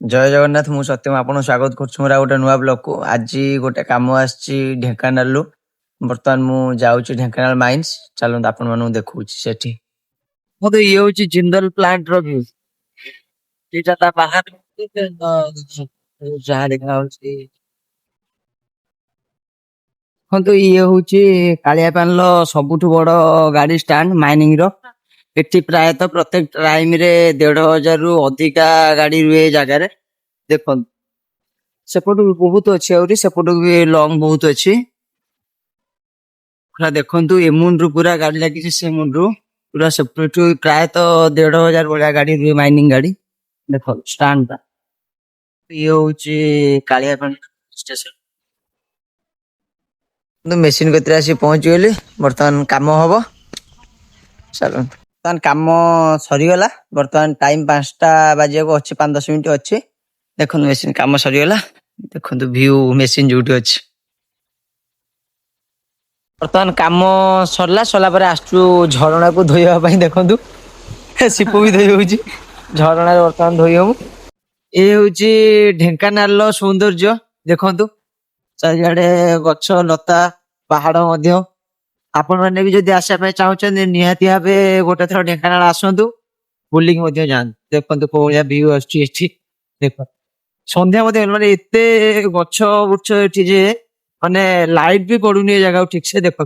ଜୟ ଜଗନ୍ନାଥ। ମୁଁ ସତ୍ୟମ, ଆପଣଙ୍କୁ ସ୍ୱାଗତ କରୁଛି ମୋର ଆଉ ଗୋଟେ ନୂଆ ବ୍ଲଗକୁ। ଆଜି ଗୋଟେ କାମ ଆସିଛି ଢେଙ୍କାନାଳରୁ। ବର୍ତ୍ତମାନ ମୁଁ ଯାଉଛି ଢେଙ୍କାନାଳ ମାଇନ୍ସ। ଚାଲନ୍ତୁ, ଆପଣମାନଙ୍କୁ ଦେଖଉଛି ସେଠି। ମତେ ଇଏ ହଉଛି ଜିନ୍ଦଲ ପ୍ଲାଣ୍ଟ ର ଭ୍ୟୁ। ଏଇଟା ତା ବାହାରେ ଯାହା ଦେଖା ହଉଛି। ଦେଖନ୍ତୁ, ଇଏ ହଉଛି କାଳିଆପାଣିର ସବୁଠୁ ବଡ ଗାଡି ଷ୍ଟାଣ୍ଡ ମାଇନିଂ ର। ଏଠି ପ୍ରାୟତଃ ପ୍ରତ୍ୟେକ ଟାଇମ ରେ 1500ରୁ ଅଧିକା ଗାଡି ରୁହେ ଏ ଜାଗାରେ। ଦେଖନ୍ତୁ, ସେପଟୁ ବହୁତ ଅଛି, ଆହୁରି ସେପଟକୁ ବି ଲଙ୍ଗ ବହୁତ ଅଛି ପୁରା। ଦେଖନ୍ତୁ, ଏ ମୁଣ୍ଡରୁ ପୁରା ଗାଡି ଲାଗିଛି, ସେ ମୁଣ୍ଡରୁ ପୁରା ସେପଟୁ ପ୍ରାୟତଃ 1500 ଭଳିଆ ଗାଡି ରୁହେ, ମାଇନିଂ ଗାଡି। ଦେଖ ଷ୍ଟାଣ୍ଡ ଟା। ଇଏ ହଉଛି କାଳିଆପାଣି ଷ୍ଟେସନ। ମେସିନ କତିରେ ଆସି ପହଞ୍ଚିଗଲି। ବର୍ତ୍ତମାନ କାମ ହବ, ଚାଲନ୍ତୁ। ବର୍ତ୍ତମାନ କାମ ସରିଗଲା। ବର୍ତ୍ତମାନ ଟାଇମ 5ଟା ବାଜିବାକୁ ଅଛି, 5-10 ମିନିଟ ଅଛି। ଦେଖନ୍ତୁ, ମେସିନ କାମ ସରିଗଲା। ଦେଖନ୍ତୁ ଭିଉ, ମେସିନ ଯୋଉଠି ଅଛି। ବର୍ତ୍ତମାନ କାମ ସରିଲା। ସରିଲା ପରେ ଆସୁଛୁ ଝରଣାକୁ ଧୋଇବା ପାଇଁ। ଦେଖନ୍ତୁ, ସିପୁ ବି ଧୋଇ ହଉଛି ଝରଣାରେ। ବର୍ତ୍ତମାନ ଧୋଇ ହବୁ। ଏ ହଉଛି ଢେଙ୍କାନାଳର ସୌନ୍ଦର୍ଯ୍ୟ। ଦେଖନ୍ତୁ, ଚାରିଆଡେ ଗଛ ଲତା, ପାହାଡ ମଧ୍ୟ। ଆପଣ ମାନେ ବି ଯଦି ଆସିବା ପାଇଁ ଚାହୁଁଛନ୍ତି, ନିହାତି ଭାବେ ଗୋଟେ ଥର ଢେଙ୍କାନାଳ ଆସନ୍ତୁ, ବୁଲିକି ମଧ୍ୟ ଯାଆନ୍ତୁ। ଦେଖନ୍ତୁ, କୋଉ ଭଳିଆ ଭିଉ ଆସୁଛି ଏଠି। ଦେଖ, ସନ୍ଧ୍ୟା ମଧ୍ୟ ହେଲା, ମାନେ ଏତେ ଗଛ ବୁର୍ଛ ଏଠି ଯେ ମାନେ ଲାଇଟ ବି ପଡୁନି ଏ ଜାଗାକୁ ଠିକ ସେ। ଦେଖ।